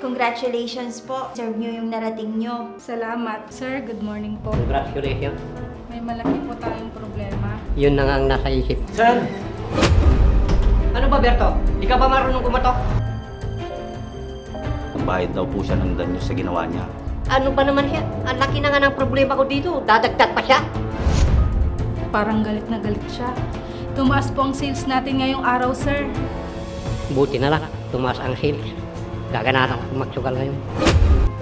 Congratulations po. Serve nyo yung narating nyo. Salamat. Sir, good morning po. Congratulations. May malaki po tayong problema. Yun na nga ang nasa isip. Sir! Ano ba, Berto? Di ka ba marunong kumatok? Nagbayad daw po siya ng danyo sa ginawa niya. Ano ba naman siya? Ang laki na nga ng problema ko dito. Dadagdag pa siya. Parang galit na galit siya. Tumaas po ang sales natin ngayong araw, sir. Buti na lang. Tumaas ang sales. Gaganahan ako magsugal ngayon.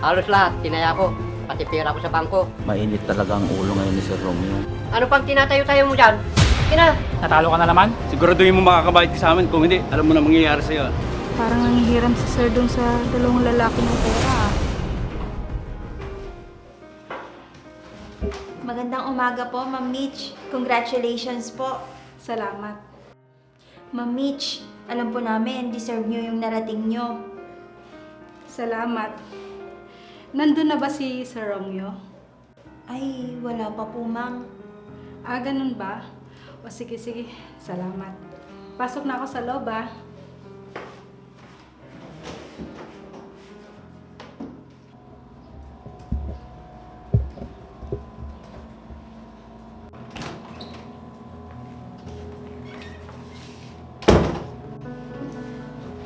Halos lahat, tinaya ko. Pati pera ko sa bangko. Mainit talaga ang ulo ngayon ni Sir Romeo. Ano pang tinatayo-tayo mo dyan? Kina! Natalo ka na naman? Siguraduhin mo makakabayad ka sa amin. Kung hindi, alam mo na mangyayari sa'yo. Parang nangihiram si sir dun sa dalawang lalaki ng pera. Magandang umaga po, Ma'am Mitch. Congratulations po. Salamat. Ma'am Mitch, alam po namin, deserve nyo yung narating nyo. Salamat. Nandun na ba si Sir Romeo? Ay, wala pa po, ma'am. Ah, ganun ba? O sige, sige. Salamat. Pasok na ako sa loob, ah.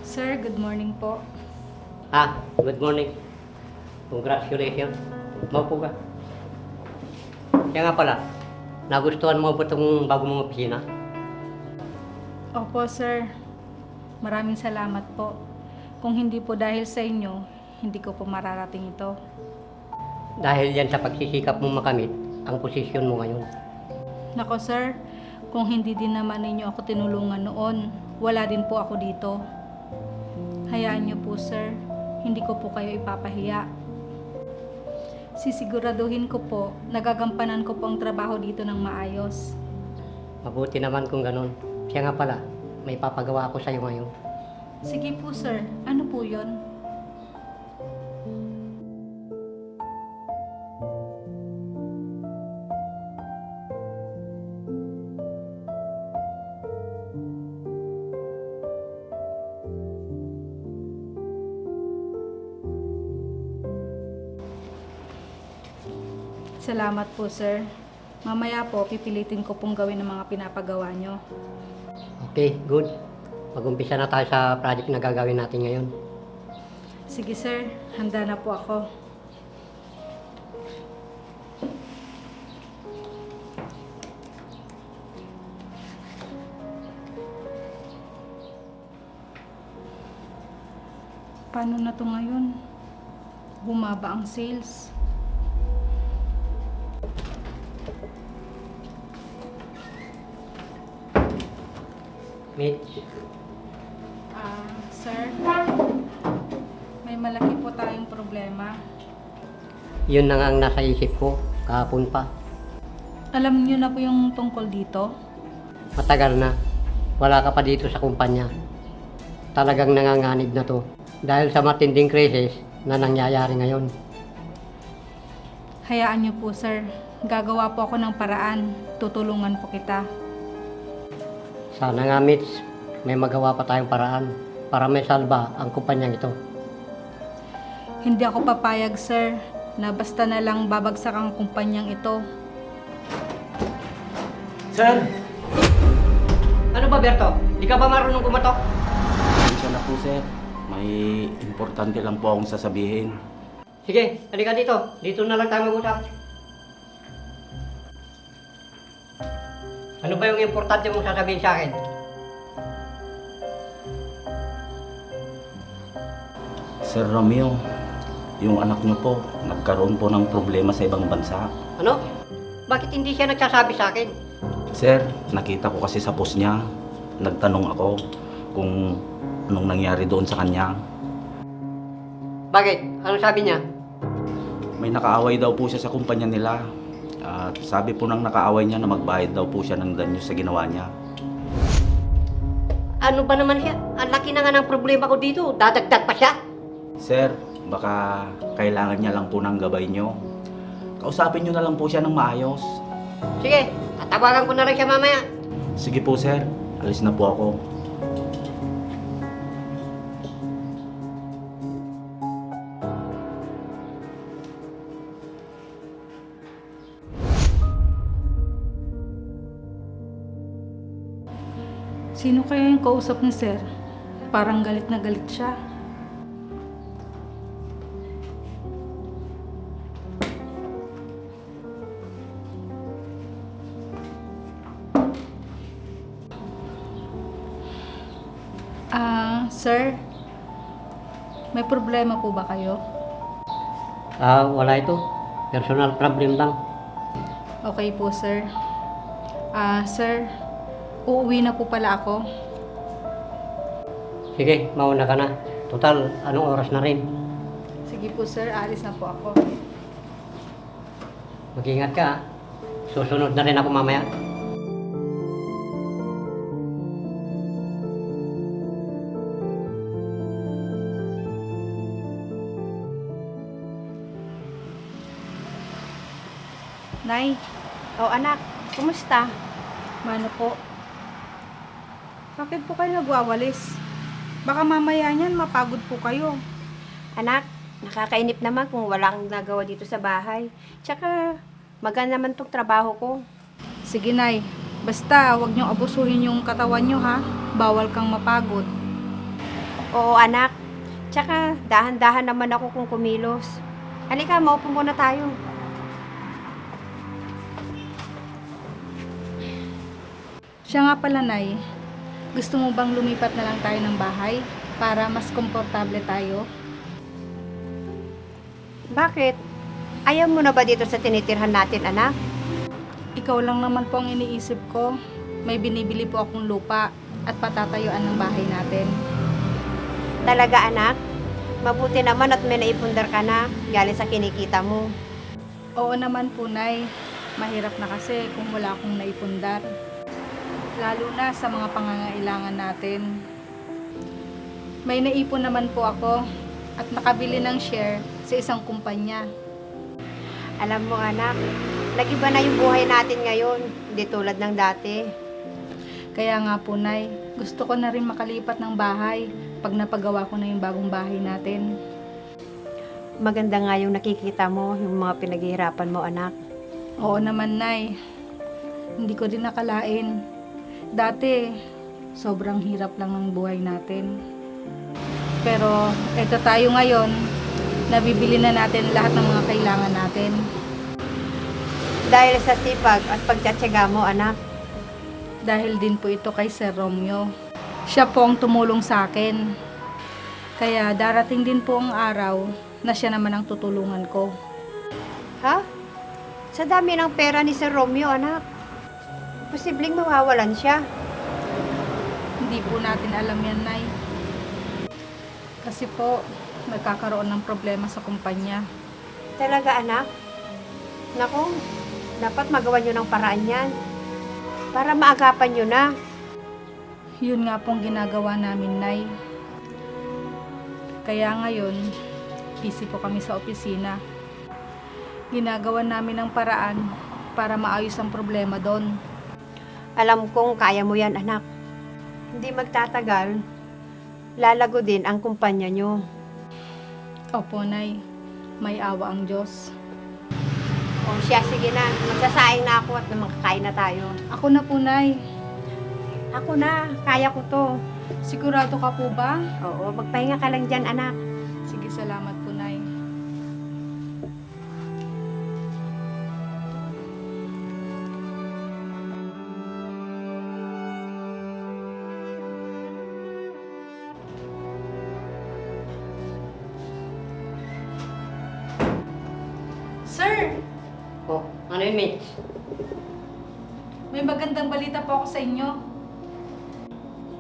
Sir, good morning po. Good morning. Congratulations. Maupo ka. Kaya nga pala, nagustuhan mo ba itong bago mong opisina? Opo, sir. Maraming salamat po. Kung hindi po dahil sa inyo, hindi ko po mararating ito. Dahil yan sa pagsisikap mong makamit ang posisyon mo ngayon. Nako, sir. Kung hindi din naman ninyo ako tinulungan noon, wala din po ako dito. Hayaan niyo po, sir. Hindi ko po kayo ipapahiya. Sisiguraduhin ko po, nagagampanan ko po ang trabaho dito ng maayos. Mabuti naman kung ganun. Siya nga pala, may papagawa ako sa'yo ngayon. Sige po, sir. Ano po yon? Salamat po, sir. Mamaya po, pipilitin ko pong gawin ang mga pinapagawa nyo. Okay, good. Mag-umpisa na tayo sa project na gagawin natin ngayon. Sige, sir. Handa na po ako. Paano na to ngayon? Bumaba ang sales. Mitch, Sir, may malaki po tayong problema. yun na nga ang nasa isip ko kahapon pa. Alam niyo na po yung tungkol dito? Matagal na. Wala ka pa dito sa kumpanya. Talagang nanganganib na to. Dahil sa matinding krisis na nangyayari ngayon. Hayaan niyo po, sir. Gagawa po ako ng paraan. Tutulungan po kita. Sana nga, Mitch, may magawa pa tayong paraan para may salba ang kumpanyang ito. Hindi ako papayag, sir, na basta na lang babagsak ang kumpanyang ito. Sir! Ano ba, Berto? Di ka ba marunong kumatok? Siya na po, Sir. May importante lang po akong sasabihin. Sige, halika dito. Dito na lang tayo mag-usap. Ano ba yung importante mong sasabihin sa akin? Sir Romeo, yung anak niyo po, nagkaroon po ng problema sa ibang bansa. Ano? Bakit hindi siya nagsasabi sa akin? Sir, nakita ko kasi sa post niya. Nagtanong ako kung anong nangyari doon sa kanya. Bakit? Ano sabi niya? May nakaaway daw po siya sa kumpanya nila. At sabi po ng nakaaway niya na magbayad daw po siya ng danyo sa ginawa niya. Ano ba naman siya? Ang laki na nga ng problema ko dito. Dadagdag pa siya. Sir, baka kailangan niya lang po ng gabay niyo. Kausapin niyo na lang po siya ng maayos. Sige, tatawagan ko na rin siya mamaya. Sige po, sir. Alis na po ako. Sino kaya yung kausap ni sir? Parang galit na galit siya. Sir, may problema po ba kayo? Wala ito. Personal problem lang. Okay po, sir. Sir, uuwi na po pala ako. Sige, mauna ka na. Total, anong oras na rin? Sige po, sir. Alis na po ako. Mag-ingat ka, ha? Susunod na rin ako mamaya. Nay, Oh anak, kumusta? mano po? Bakit po kayo nagwawalis? Baka mamaya niyan mapagod po kayo. Anak, nakakainip naman kung wala kang nagawa dito sa bahay. Tsaka, maganda naman tong trabaho ko. Sige, Nay. Basta, huwag niyong abusuhin yung katawan niyo, ha? Bawal kang mapagod. Oo anak, tsaka dahan-dahan naman ako kung kumilos. Halika, maupo muna tayo. Siya nga pala, Nay. Gusto mo bang lumipat na lang tayo ng bahay para mas komportable tayo? Bakit? Ayaw mo na ba dito sa tinitirhan natin anak? Ikaw lang naman po ang iniisip ko. May binibili po akong lupa at patatayuan ng bahay natin. Talaga anak? Mabuti naman at may naipundar ka na galing sa kinikita mo. Oo naman po, Nay. Mahirap na kasi kung wala akong naipundar. Lalo na sa mga pangangailangan natin. May naipon naman po ako at nakabili ng share sa isang kumpanya. Alam mo anak, nag-iba na yung buhay natin ngayon, hindi tulad ng dati. Kaya nga po, Nay, gusto ko na rin makalipat ng bahay pag napagawa ko na yung bagong bahay natin. Maganda nga yung nakikita mo, yung mga pinaghihirapan mo anak. Oo naman, Nay. Hindi ko din nakalain. Dati, sobrang hirap lang ng buhay natin. Pero, eto tayo ngayon, nabibili na natin lahat ng mga kailangan natin. Dahil sa sipag at pagtsatsaga mo anak. Dahil din po ito kay Sir Romeo. Siya po ang tumulong sa akin. Kaya darating din po ang araw na siya naman ang tutulungan ko. Ha? Sa dami ng pera ni Sir Romeo anak. Posibleng mawawalan siya. Hindi po natin alam yan, Nay. Kasi po, nagkakaroon ng problema sa kumpanya. Talaga anak? Naku, dapat magawa nyo ng paraan yan. Para maagapan nyo na. Yun nga pong ginagawa namin, Nay. Kaya ngayon, busy po kami sa opisina. Ginagawa namin ng paraan para maayos ang problema doon. Alam kong kaya mo yan anak. Hindi magtatagal, lalago din ang kumpanya nyo. Opo, Nay. May awa ang Diyos. O siya, sige na. Magsasaing na ako at makakain na tayo. Ako na po, Nay. Ako na, kaya ko to. Sigurado ka po ba? Oo, magpahinga ka lang dyan anak. Sige, salamat po, Nay. Sir! Oh, ano yun, Mitch? May magandang balita po ako sa inyo.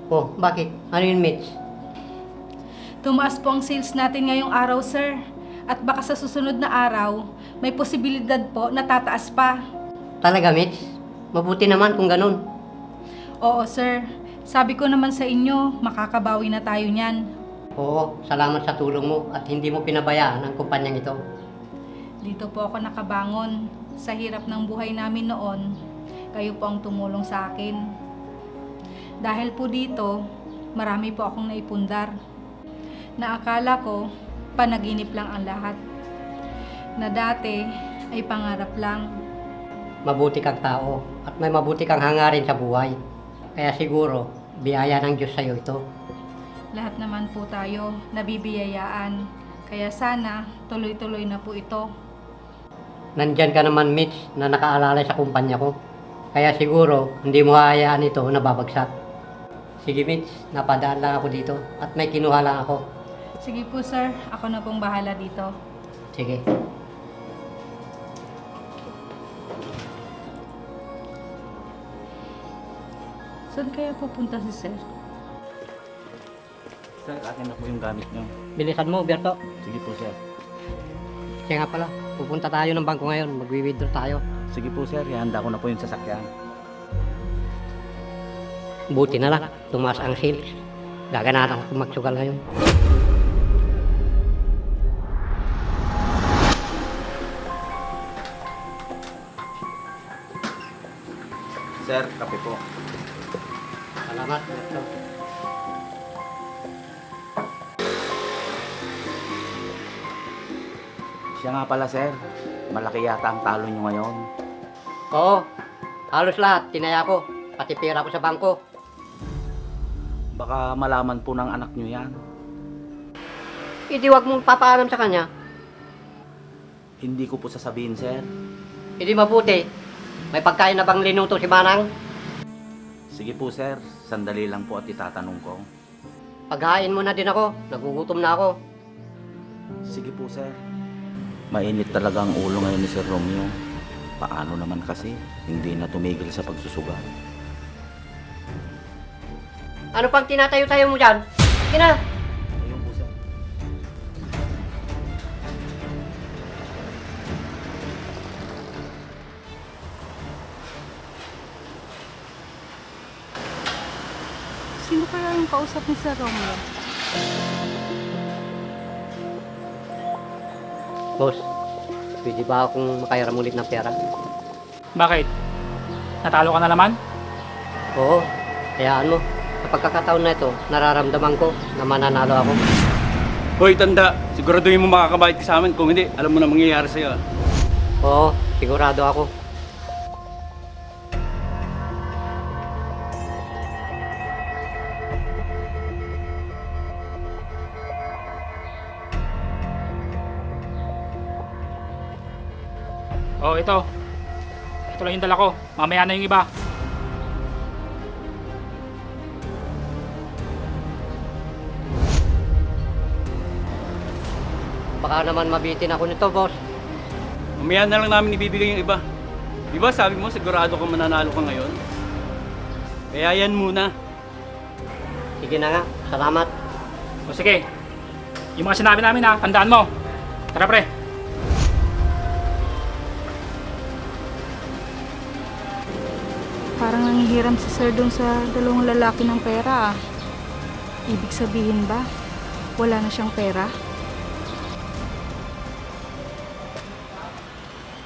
Oh, bakit? Ano yun, Mitch? Tumaas po ang sales natin ngayong araw, sir. At baka sa susunod na araw, may posibilidad po na tataas pa. Talaga, Mitch? Mabuti naman kung ganun. Oo, sir. Sabi ko naman sa inyo, makakabawi na tayo niyan. Oo, salamat sa tulong mo at hindi mo pinabayaan ang kumpanyang ito. Dito po ako nakabangon. Sa hirap ng buhay namin noon, kayo po ang tumulong sa akin. Dahil po dito, marami po akong naipundar. Na akala ko, panaginip lang ang lahat. Na dati ay pangarap lang. Mabuti kang tao at may mabuti kang hangarin sa buhay. Kaya siguro, biyaya ng Diyos sa'yo ito. Lahat naman po tayo nabibiyayaan. Kaya sana tuloy-tuloy na po ito. Nandyan ka naman, Mitch, na nakaalalay sa kumpanya ko. Kaya siguro, hindi mo hayaan ito na babagsak. Sige, Mitch, napadaan lang ako dito at may kinuha lang ako. Sige po sir, ako na pong bahala dito. Sige. Saan kaya pupunta si sir? Sir, akin na po yung gamit nyo. Bilisan mo, Berto. Sige po, sir. Siya nga pala, pupunta tayo ng bangko ngayon. Magwi-withdraw tayo. Sige po, sir. Ihanda ko na po yung sasakyan. Buti na lang, tumaas ang sales. Gaganahan ako magsugal ngayon. Sir, kape po. Salamat, Berto. Siya nga pala, sir. Malaki yata ang talo nyo ngayon. Oo, halos lahat, tinaya ko. Pati pera ko sa bangko. Baka malaman po ng anak nyo yan. Hindi wag mong papaalam sa kanya. Hindi ko po sasabihin, sir. Hindi mabuti. May pagkain na bang linuto si Manang? Sige po, sir. Sandali lang po at itatanong ko. Paghain mo na din ako. Nagugutom na ako. Sige po, sir. Mainit talaga ang ulo ngayon ni Sir Romeo. Paano naman kasi hindi na tumigil sa pagsusugal? Ano pang tinatayo-tayo mo dyan? Sige na! Ayun po, sir. Sino kaya yung kausap ni Sir Romeo? Boss, pwede ba akong makahiram ulit ng pera? Bakit? Natalo ka na naman? Oo, hayaan mo. Sa pagkakataon na ito, nararamdaman ko na mananalo ako. Hoy, tanda. Siguraduhin mo makakabayad ka sa amin. Kung hindi, alam mo na mangyayari sa'yo. Oo, sigurado ako. Oh, ito. Ito lang yung dala ko. Mamaya na yung iba. Baka naman mabitin ako nito, boss. Mamaya na lang namin ibibigay yung iba. Di ba sabi mo sigurado ka mananalo ka ngayon? Kaya yan muna. Sige na nga, salamat. O sige. Yung mga sinabi namin ha, tandaan mo. Tara pre. Parang nangihiram si sir doon sa dalawang lalaki ng pera. Ibig sabihin ba, wala na siyang pera?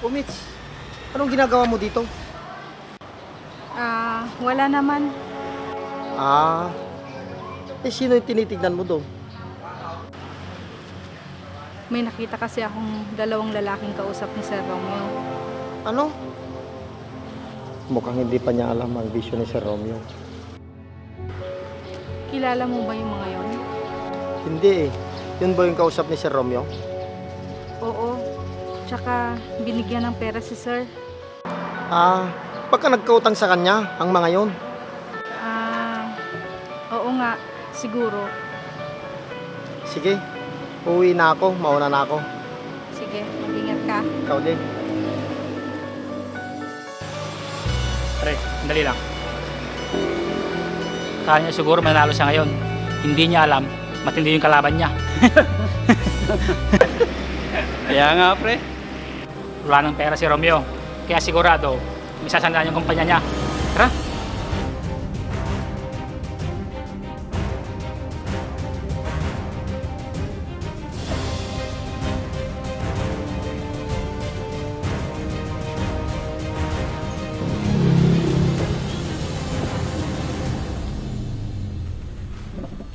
Mitch, anong ginagawa mo dito? Wala naman. Sino yung tinitignan mo doon? May nakita kasi akong dalawang lalaking kausap ni Sir Romeo. Ano? Mukhang hindi pa niya alam ang vision ni Sir Romeo. Kilala mo ba yung mga yon? Hindi eh. Yun ba yung kausap ni Sir Romeo? Oo. Tsaka binigyan ng pera si Sir. Baka nagkautang sa kanya ang mga yon. Oo nga. Siguro. Sige, uwi na ako. Mauna na ako. Sige, mag-ingat ka. Ikaw din. Pre, sandali lang. Kaya niya siguro mananalo siya ngayon. Hindi niya alam, matindi yung kalaban niya. Kaya nga, pre. Wala ng pera si Romeo. Kaya sigurado, may sasandaan yung kumpanya niya. Tara.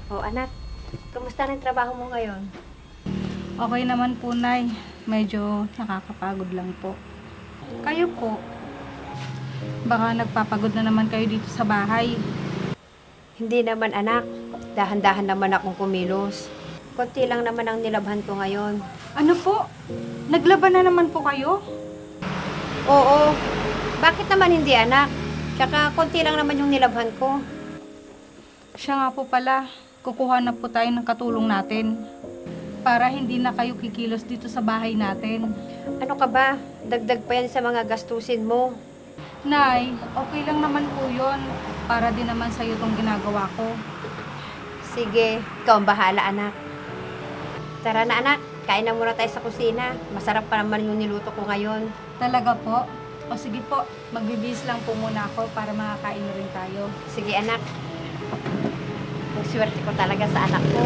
O anak, kamusta rin trabaho mo ngayon? Okay naman po, Nay. Medyo nakakapagod lang po. Kayo po, baka nagpapagod na naman kayo dito sa bahay. Hindi naman anak. Dahan-dahan naman akong kumilos. Konti lang naman ang nilabhan ko ngayon. Ano po? Naglaban na naman po kayo? Oo. Bakit naman hindi anak? Tsaka konti lang naman yung nilabhan ko. Siya nga po pala, kukuha na po tayo ng katulong natin. Para hindi na kayo kikilos dito sa bahay natin. Ano ka ba? Dagdag pa yan sa mga gastusin mo. Nay, okay lang naman po yun. Para din naman sa'yo itong ginagawa ko. Sige, ikaw ang bahala anak. Tara na anak, kain na muna tayo sa kusina. Masarap pa naman yung niluto ko ngayon. Talaga po? O sige po, magbibihis lang po muna ako para makakain na rin tayo. Sige anak. Ang swerte ko talaga sa anak ko.